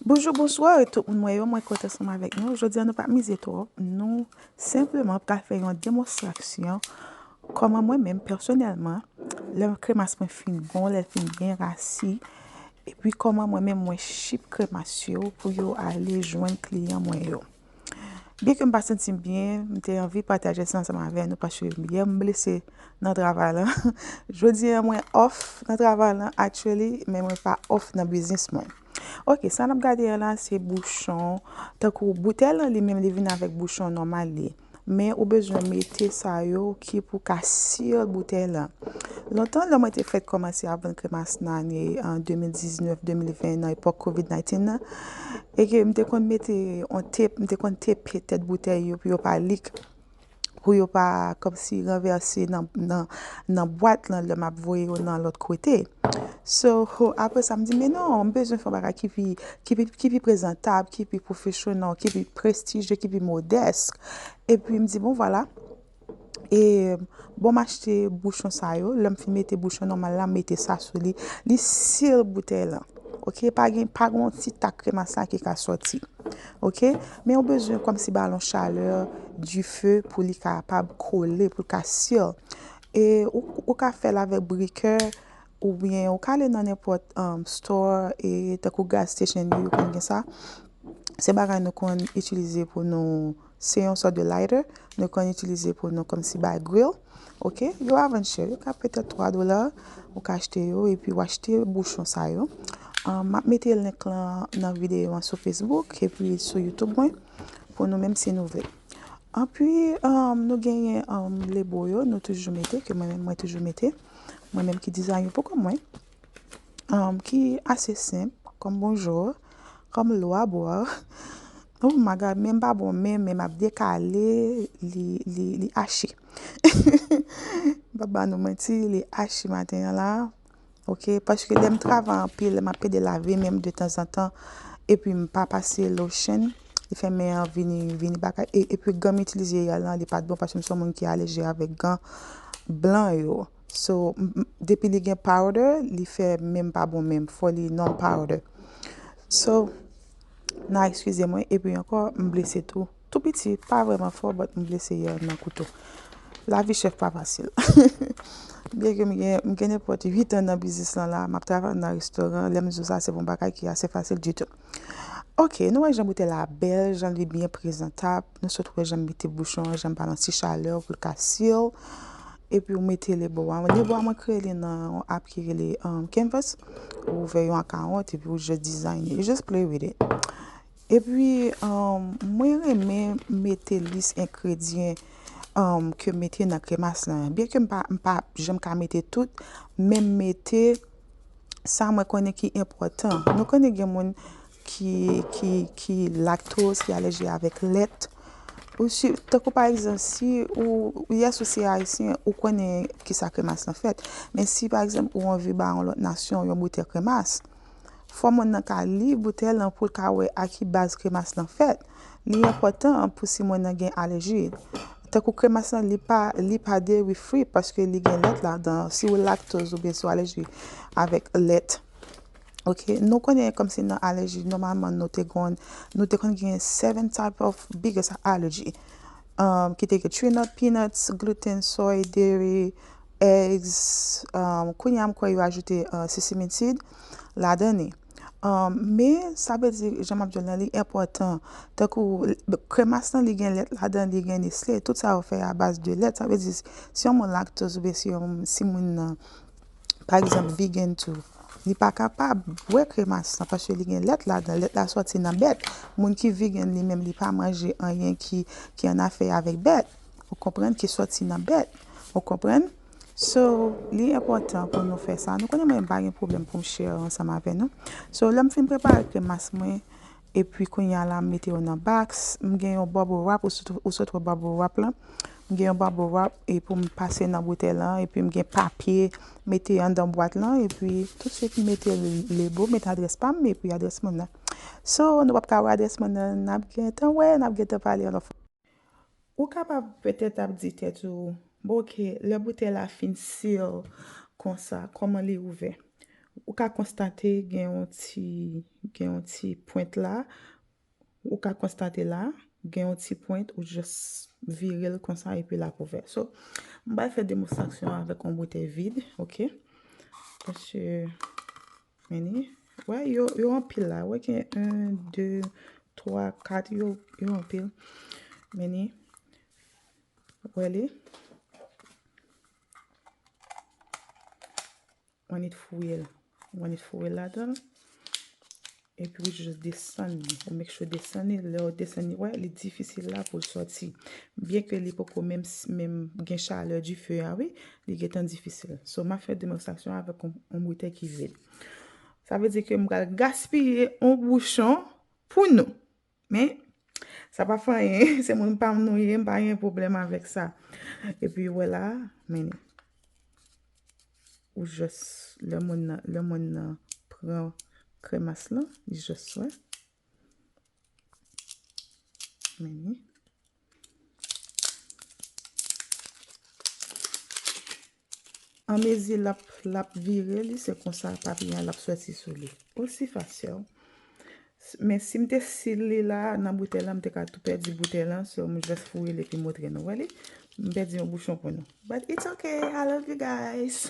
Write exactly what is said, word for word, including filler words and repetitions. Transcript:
Bonjou, bonswa, tout moun mwen yo, mwen kontan ansanm avèk nou. Jodi a nou pa mize twòp, nou senpleman pral fè yon demonstrasyon kòman mwen menm pèsonèlman, lè kremas mwen fin bon, lè l fin byen rasi, epi kòman mwen menm mwen chip kremas yo pou yo ale jwenn kliyan mwen yo. Byen ke m pa santi m byen, m te anvi pataje sa ansanm avè nou paske yè m blese nan travay lan. Jodi a mwen off nan travay lan, actually, men mwen pa off nan biznis mwen. Ok, sa n ap gade a la, se bouchon. Tankou boutèy lan li menm, li vin avèk bouchon nòmal li. Men ou bezwen mete sa yo ki pou ka seal boutèy lan. Lontan, lè mwen te fèk kòmanse ap vann kremas nan ane an de mil diznèf, de mil ven, nan epòk covid nineteen nan, e ke m te konn mete yon tep, m te konn tepe tèt boutèy yo pou yo pa lik, pou yo pa kòmsi ranvèse nan, nan, nan bwat lan lè m ap voye yo nan lòt kote. So, apre sa, m di, men non, m bezwen fè yon bagay ki pi, ki pi, ki pi prezantab, ki pi professional, ki pi prestijye, ki pi modès. Epi m di, bon, vwala. E bon, m achte bouchon sa yo. Lè m fin mete bouchon nòmal la, m mete sa sou li. Li seal boutèy lan. Ok, pa gen, pa gen yon ti tak kremas la ki ka sòti. Ok, men ou bezwen kòmsi ba l yon chalè, dife pou li kapab kole, pou l ka seal. E ou, ou ka fè l avèk brikè, oubyen ou ka ale nan nenpòt um, store, e tankou gas station yo, yo konn gen sa. Se bagay nou konn itilize pou nou, se yon sòt de lighter, nou konn itilize pou nou kòmsi bay grill. Ok, yo pa vann chè, yo ka petèt twa dola, ou ka achte yo, epi w achte bouchon sa yo. Um, m ap mete link lan nan videyo an sou Facebook, epi sou YouTube mwen, pou nou menm si nou vle. Anpi, um, nou genyen um, lebo yo, nou toujou mete, ke mwen menm mwen toujou mete. Mwen menm ki dizayn yo pou kò mwen. Um, ki ase senp, kòm bonjou, kòm lwa bwa. Oh my God, men m pa bon, men, men m ap dekale, li, li, li achi. M pa ba nou manti, li achi maten an la. Ok, paske lè m travay anpil, lè m ap pede lave men m de tanzantan, epi m pa pase lotion, li fè men an vini, vini bagay. E, epi gòm m itilize yè lan, li pa t bon, paske m se yon moun ki alèji avèk gòm blan yo. So, m- m- depi li gen powder, li fè men m pa bon men m, fò li non powder. So, n a eskize mwen, epi ankò, m blese tou. Tou piti, pa vrèman fò, but m blese yè nan kouto. Lavi chèf pa fasil. Byen ke m gen, m gen nenpòt uit an nan biznis lan la, m ap travay nan restoran, lè m di w sa, se pa yon bagay ki ase fasil ditou. Ok, nou wè jan boutèy la bèl, jan li byen prezantab, nou sot wè jan m mete bouchon an, jan m ba l yon ti chalè pou l ka seal, epi ou mete lebo a. Lebo a mwen kreye li nan yon app ki rele um, Canvas, ou ouvè yon akawont, epi ou just design it, you just play with it. Epi, um, mwen renmen mete lis engredyan um, ke m mete nan kremas lan. Byen ke m pa, m pa janm ka mete tout, men m mete sa mwen konnen ki enpòtan. Nou konnen gen moun ki, ki, ki laktoz, ki alèji avèk lèt. Ou si, tankou pa egzanp, si ou, yes, ou se ayisyen, ou konnen kisa kremas lan fèt. Men si pa egzanp ou anvi ba yon lòt nasyon yon boutèy kremas, fò moun nan ka li boutèy lan pou l ka wè a ki baz kremas lan fèt. Li enpòtan pou si moun nan gen alèji. Tankou kremas lan, li pa, li pa dairy free paske li gen lèt ladan. Si ou laktoz oubyen si ou alèji avèk lèt. Ok, nou konnen kòmsi nan alèji, nòmalman nou te konn, nou te konn gen seven type of biggest allergy. Um, ki te gen tree nut, peanuts, gluten, soy, dairy, eggs, um, kounye a m kwè yo ajoute uh, sesame seed ladan li. Um, men sa vle di, jan m ap di w lan, li enpòtan. Tankou l- kremas lan, li gen lèt ladan, li gen Nestlé, tout sa yo fè a baz de lèt. Sa vle di, si yon moun laktoz oubyen si yon si moun nan, pa egzanp, vegan tou, li pa kapab bwè kremas lan paske li gen lèt ladan. Lèt la sòti nan bèt. Moun ki vegan li menm, li pa manje anyen ki, ki an afè avèk bèt. Ou konprann? Ki sòti nan bèt. Ou konprann? So, li enpòtan pou nou fè sa. Nou konnen mwen pa gen pwoblèm pou m share ansanm avè nou. So, lè m fin prepare kremas mwen, epi kounye a la, m mete yo nan box. M gen yon bubble wrap, ou sot, ou sot wè bubble wrap lan. M gen yon bubble wrap, e pou m pase nan boutèy lan, epi m gen papye, mete anndan bwat lan, epi toutswit m mete lebo, mete adrès pa m, epi adrès moun nan. So, nou p ap ka wè adrès moun nan, n ap gentan wè, n ap gentan pale yon lòt fwa. Ou kapab petèt ap di tèt ou, bon, ok, lè boutèy la fin seal konsa, kòman li ouvè? Ou ka konstate gen yon ti, gen yon ti pwent la. Ou ka konstate la, gen yon ti pwent, ou just vire l konsa epi l ap ouvè. So, m pral fè demonstrasyon avèk yon boutèy vid, ok? Paske, men ni, wè, yo, yo anpil la. Wè gen en, de, twa, kat, yo, yo anpil. Men ni, wè li. Ou annik fouye l. Ou annik fouye l ladan l. Epi ou just desann li. Ou make sure desann li. Lè ou desann li, wè, li difisil la pou l sòti. Byen ke li poko menm, menm gen chalè dife a, wi, li gentan difisil. So, m ap fè demonstrasyon avèk yon, yon boutèy ki vid. Sa vle di ke m pral gaspiye yon bouchon pou nou. Men, sa pa fè anyen. Se moun pa m nou ye, m pa gen pwoblèm avèk sa. Epi, wè la, men, ou just, lè moun nan, lè moun nan pran kremas lan, li just, wè. Men, anmezi l ap, l ap vire li, se konsa papiye a l ap sòti sou li. Osi fasil. Men si m te sil li la nan boutèy la, m te ka tou pèdi boutèy la, so m just fouye l epi montre nou. Wè li? M pèdi yon bouchon pou nou. But it's okay, I love you guys.